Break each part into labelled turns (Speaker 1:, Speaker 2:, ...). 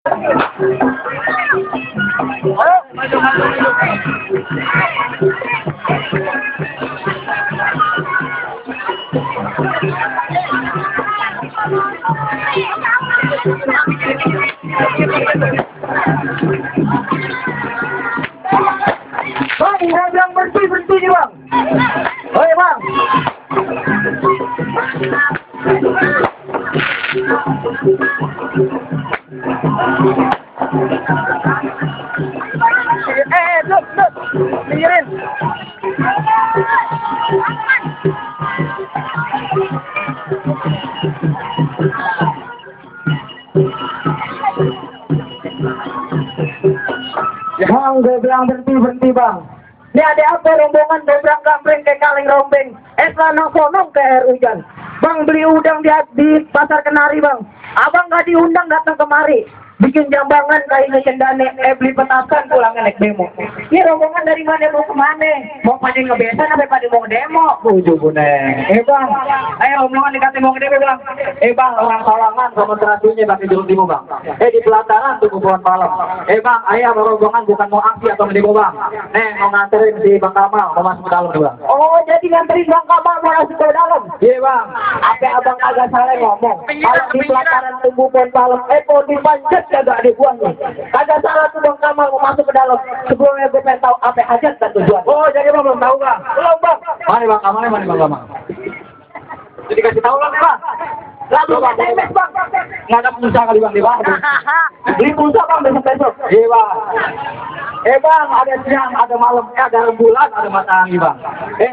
Speaker 1: Ayo, maju. Bang, saya bilang berhenti nih bang. Oi bang. Look, pinggirin. Bang, gue bilang berhenti bang. Ini ada apa rombongan dobrak gambreng kayak kaleng rombeng. Selana sonong ke air hujan. Bang beli udang di pasar Kenari bang. Abang gak diundang datang kemari. Bikin jambangan kayak ngecendane, beli petasan pulang naik demo. Ini rombongan dari mana mau kemana? Mau pada ngebesan apa pada mau demo? Buju buneng. Bang, ayo rombongan dikasih mau demo bang. Bang, orang Sawangan demonstrasinya pakai jurus demo bang. Di pelataran tunggu pohon malam. Bang, ayo rombongan bukan mau aksi atau demo bang. Mau nganterin di Bang Kamal mau masuk ke dalam bang. Oh, jadi nganterin Bang Kamal mau masuk ke dalam? Iya bang. Apa abang kagak salah ngomong? Kalau di pelataran tunggu pohon malam, mau dipanjat kagak dibuang nih. Kagak salah tuh Bang Kamal mau masuk ke dalam. Sebelumnya gue pengen tahu apa hajat dan tujuan. Oh, jadi bang belum tahu bang? Belum bang. Mana Bang Kamalnya, mana Bang Kamal? Jadi kasih tahu bang, bang. Lalu bang, SMS bang. Nggak ada pulsa kali bang di bang. Beli pulsa bang besok. Iya bang. Bang, ada siang, ada malam, ada rembulan, ada matahari bang.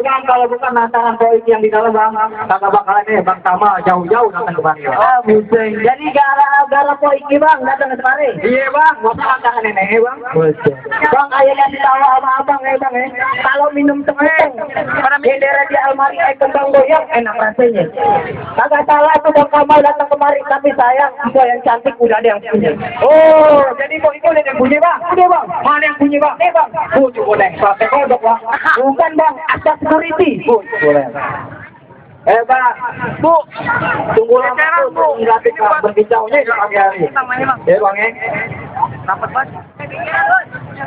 Speaker 1: Bang, kalau bukan lantaran poik yang di dalam bang, kagak bakalan Bang Kamal jauh-jauh datang kemari bang. Oh, pusing. Jadi gara-gara poik bang datang ke kemari? Iya bang, masa lantaran nenek bang. Pusing. Bang, ayahnya ditawa sama abang bang kalau minum tengeng, daerah di almari kembang goyang, enak rasanya. Kagak salah tuh Bang Kamal datang kemari, tapi sayang, semua yang cantik udah ada yang punya. Oh, jadi poik udah ada yang punya bang? Udah bang. Mana yang punya bang? Bang, punya boleh. Sampai kodok bang. Bukan bang, asal security. Boleh. Bang, Bu, tunggu lama tuh, gratis bang, berbincangnya hari-hari. Namanya bang? Bang dapat bang.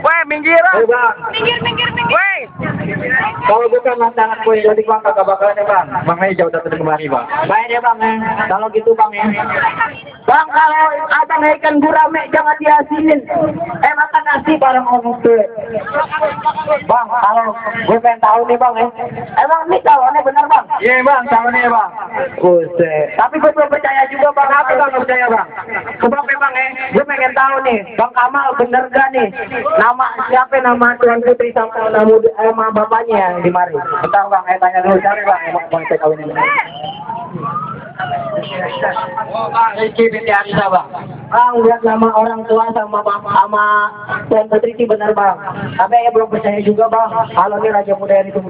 Speaker 1: Weh, minggiran. Bang. Minggir. Weh. Kalau bukan lantangan gue jadi bang, kagak bakalan bang. Bang jauh datang kemari bang. Baik ya bang kalau gitu bang Bang, kalau abang ikan gurame jangan diasinin. Makan nasi bareng orang tua. Bang, kalau gue pengen tahu nih bang emang ini calonnya benar bang? Iya bang, calonnya bang. Buset. Tapi gue belum percaya juga bang. Apa bang gak percaya bang? Sebab bang gue pengen tahu nih, Bang Kamal bener gak nih? Nama siapa nama Tuan Putri sama nama bapaknya yang di mari? Bentar bang, tanya dulu cari bang. Emang bang saya kawin ini. Oh bang, Riki binti Arisa bang. Bang, lihat nama orang tua sama bapak sama Tuan Putri sih benar bang. Tapi belum percaya juga bang. Kalau ini Raja Muda itu.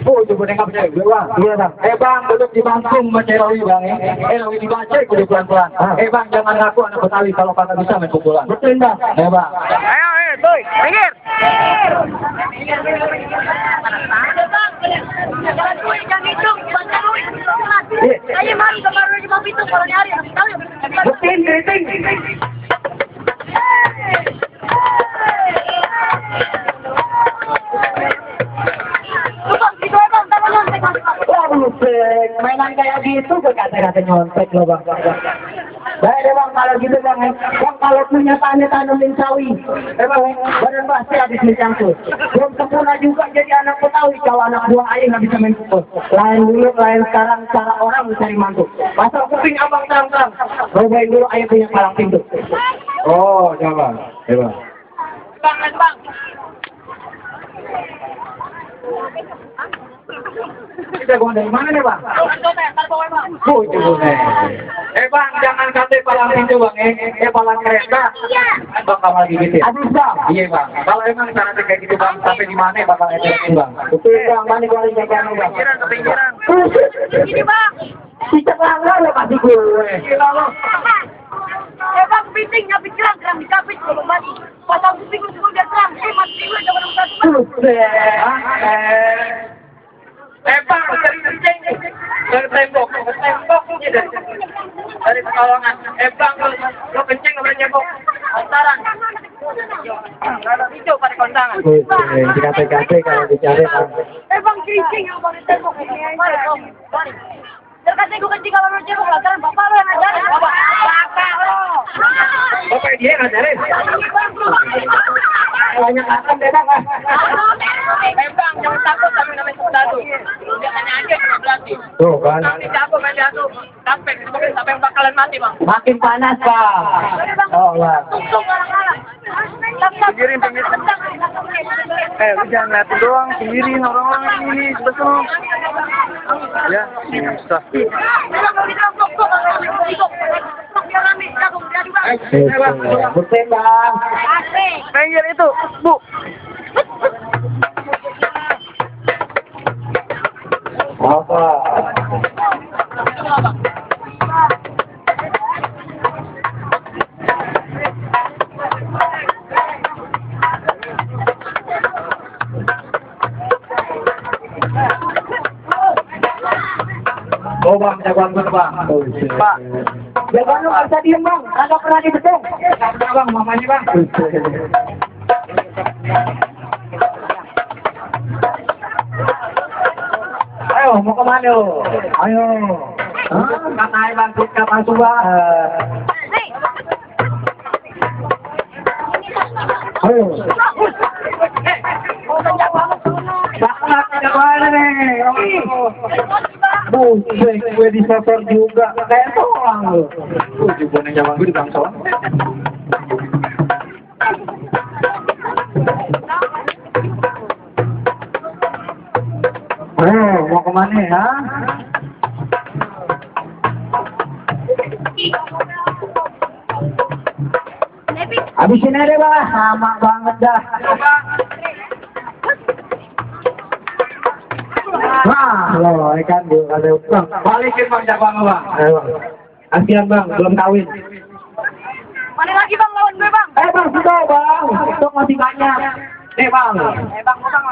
Speaker 1: Coba nggak percaya gue bang. Iya bang. Bang, duduk di bangku baca Rawi bang Rawi dibaca kudu pelan-pelan. Bang, jangan ngaku anak Betawi kalau kagak bisa main pukulan. Betul bang. Bang. Ayo, tuh, minggir. Jangan gue yang hitung, baca Rawi. Ayo mari kemarin di bawah itu kalau nyari tahu ya. Betul, keriting. Mainan kayak gitu gue kata-kata nyontek loh bang. Baik deh bang, kalau gitu bang kalau punya tanemin sawi bang, badan pasti habis mencangkut. Belum sempurna juga jadi anak Betawi kalau anak buah ayah nggak bisa main pukul. Lain dulu, lain sekarang cara orang mencari mantu. Pasal kuping abang terang-terang, robain dulu ayah punya palang pintu. Oh coba, bang. Bang. Kita bawa dari mana nih bang? Bang, jangan kasih palang pintu bang palang kereta. Iya. Bang Kamal gigit ya? Aduh bang. Iya bang. Kalau emang cara kayak gitu bang, sampai di mana bakal etekin bang? Betul bang, mana gua lagi jaga bang? Pinggiran. Ini bang. Cicak langgar lo kasih gue. Gila lo. Bang, pitingnya pikiran kerang dikapit kalau mati. Pasang kuping lu semua dia terang. Mati gue jangan lupa. Bang, dari kencing. Dari tembok gitu. Dari pekalongan. Bang, lo kencing lo nyebok. Antaran. Ada hijau pada kondangan.
Speaker 2: Dikate-kate kalau dicari Bang.
Speaker 3: Bang kencing yang pada tembok ini. Terkadang gue kencing kalau menurut cebok lantaran bapak lo yang ngajarin. Bapak lo.
Speaker 1: Bapak dia ngajarin. Banyak akan deh Bang. Bang, jangan takut tapi namanya satu. Jangan aja cuma berarti.
Speaker 2: Tuh kan.
Speaker 1: Nanti jago main jatuh. Sampai yang bakalan mati Bang.
Speaker 2: Makin panas Bang. Oh Bang.
Speaker 3: Tung orang-orang.
Speaker 1: Pinggirin. Lu jangan ngeliatin doang, pinggirin orang-orang ini betul. Ya, susah.
Speaker 2: Betul Bang.
Speaker 1: Pinggir itu, Bu.
Speaker 2: Apa? Oh Bang, jagoan gue Bang.
Speaker 1: Pak.
Speaker 2: Jagoan lu nggak bisa diem Bang, kagak pernah dibedeng.
Speaker 1: Bang, mamanya Bang.
Speaker 2: Ayo, mau kemana lo? Ayo. Katanya Bang, kita masuk Bang. Ayo. Banget, jagoan nih. Buset, gue disosor juga. Kayak soang lo. Juga nih jagoan gue di Bang Soang. Mau kemana ya? Habisin aja Bang, sama banget dah. Wah, lo ikan gue ada Bang. Balikin Bang jagoan Bang. Ayo Bang. Kasihan Bang, belum kawin.
Speaker 3: Mana lagi Bang lawan gue Bang?
Speaker 2: Bang, sudah Bang. Stok masih banyak. Nih Bang.
Speaker 3: Bang,
Speaker 2: Bang.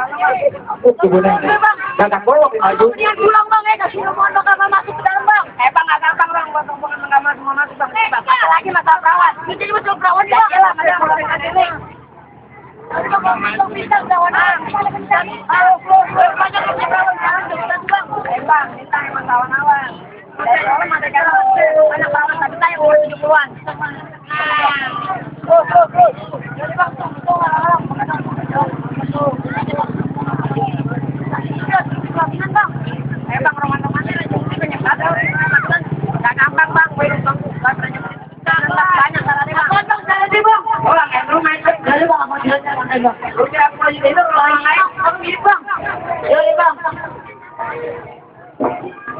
Speaker 2: Gagak bolong maju.
Speaker 3: Dia pulang Bang, kasih nomor kamar masuk ke dalam Bang. Bang, nggak gampang Bang, buat hubungan kamar semua masuk Bang. Bang, lagi masalah perawat. Jadi betul perawat ya. Iyalah, masalah ini. Aduh, Bang, bisa perawat Bang. Ayo, banyak yang perawat jangan dekat Bang. Bang, kita emang kawan-kawan. Soalnya mata cara banyak perawat tapi saya umur 70-an. Jadi Bang, tuh orang-orang Bang, roman-romannya banyak banget. Gak gampang Bang, gue Bang, gak pernah nyebut. Banyak salahnya Bang. Bang, salahnya Bang. Orang yang rumah itu, jadi Bang, mau jalan-jalan Bang. Lu kira aku lagi itu, orang lain, kamu mirip Bang. Yuk, Bang.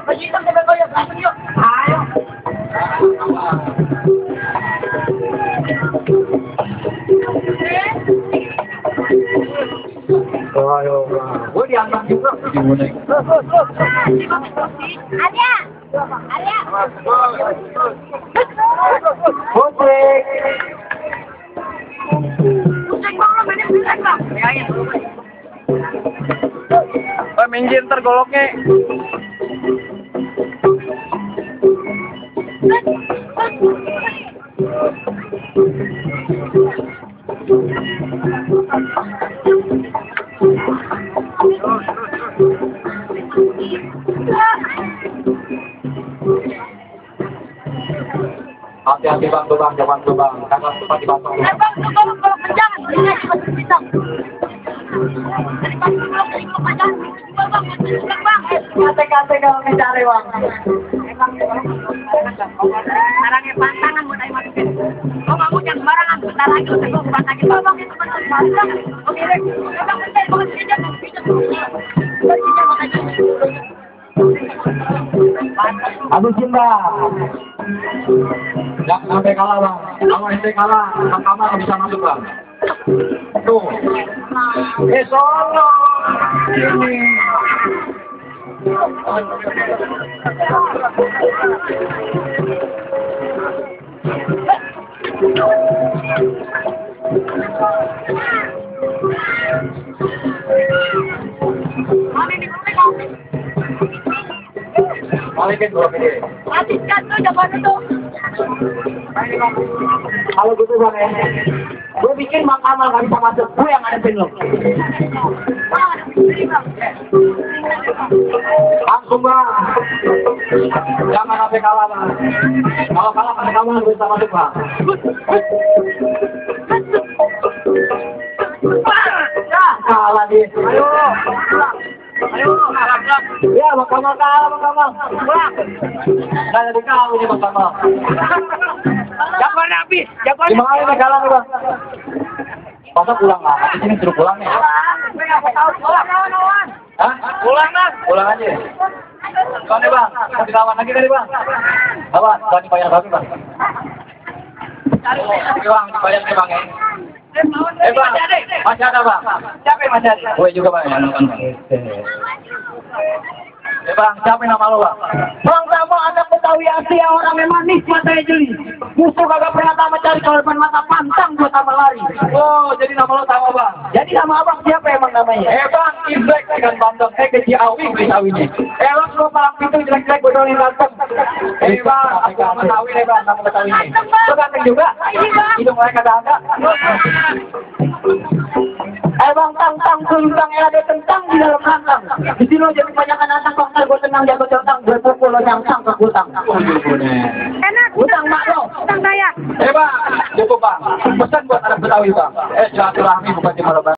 Speaker 3: Bagi hitam sampai koyak, langsung yuk. Ayo.
Speaker 2: Ayo Bang. Gue diangkat juga.
Speaker 3: Arya. Arya.
Speaker 2: Pusing.
Speaker 3: Pusing Bang, lo mainin pusing Bang. Ya.
Speaker 1: Minggir ntar goloknya.
Speaker 2: Hati-hati Bang, tuh Bang, jangan tuh Bang. Kakak cepat dipasang.
Speaker 3: Bang, kalau kencang, ini aja masih pisang. Dari pasang belum dari belum panjang. Bang, Bang.
Speaker 2: Kate-kate kalau mencari Bang.
Speaker 3: Sarangnya pantangan mau naik masukin. Oh, kamu jangan sembarangan. Bentar lagi lu tengok bukan lagi. Bang, itu benar sembarangan. Oke, Bang, bentar, Bang, bisa.
Speaker 2: Habisin Bang. Jangan sampai kalah Bang. Kalau ente kalah, kamar nggak bisa masuk Bang. Tuh. Sono. Ini.
Speaker 3: Mana ini?
Speaker 2: bikin dua video.
Speaker 3: Habiskan tuh jangan itu.
Speaker 1: Kalau gitu bang ya, gue bikin Bang Kamal nggak bisa masuk, gue yang ngadepin lo.
Speaker 2: Langsung bang. Jangan sampai kalah bang. Kalau kalah pada kamu nggak bisa masuk bang.
Speaker 1: Kalah dia.
Speaker 2: Ayo. Ayo, kalah.
Speaker 1: Ya Bang Kamal kalah, Bang Kamal.
Speaker 2: Nggak jadi kau ini bang Kamal.
Speaker 3: Jagoan habis, jagoan.
Speaker 2: Gimana kali kalah nih bang? Masa pulang lah? Di sini suruh pulang nih. Hah?
Speaker 3: Pulang bang.
Speaker 2: Pulang aja. Soalnya bang, kasih lawan lagi tadi bang. Apa? Soalnya bayar berapa bang? Oke bang, bayar nih bang ya. Bang, masih ada bang.
Speaker 3: Siapa yang masih ada?
Speaker 2: Gue juga bang, yang nonton bang. Bang, siapa nama lo bang?
Speaker 1: Bang Kamal anak Betawi asli yang orangnya manis, matanya jeli. Musuh kagak pernah tamat cari kalau depan mata pantang buat tambah lari.
Speaker 2: Oh, jadi nama lo sama bang?
Speaker 1: Jadi sama abang siapa emang namanya?
Speaker 2: Bang, Imlek dengan Bandung. Ke Ciawi beli sawinya. Bang, lo palang pintu jelek-jelek bodolin ganteng. Bang, aku sama sawi nih bang, sama Betawi ini. Lo ganteng juga? Hidung mereka kagak ada.
Speaker 1: Bang tang kulitang ada tentang di dalam kantang. Di sini lo jadi kebanyakan nantang kok ntar gue tenang jago tentang gue pukul lo nyangkang ke gutang.
Speaker 3: Enak.
Speaker 1: Gutang mak lo.
Speaker 3: Utang saya.
Speaker 2: Bang, cukup bang. Pesan buat anak Betawi bang. Silaturahmi bukan cuma bang.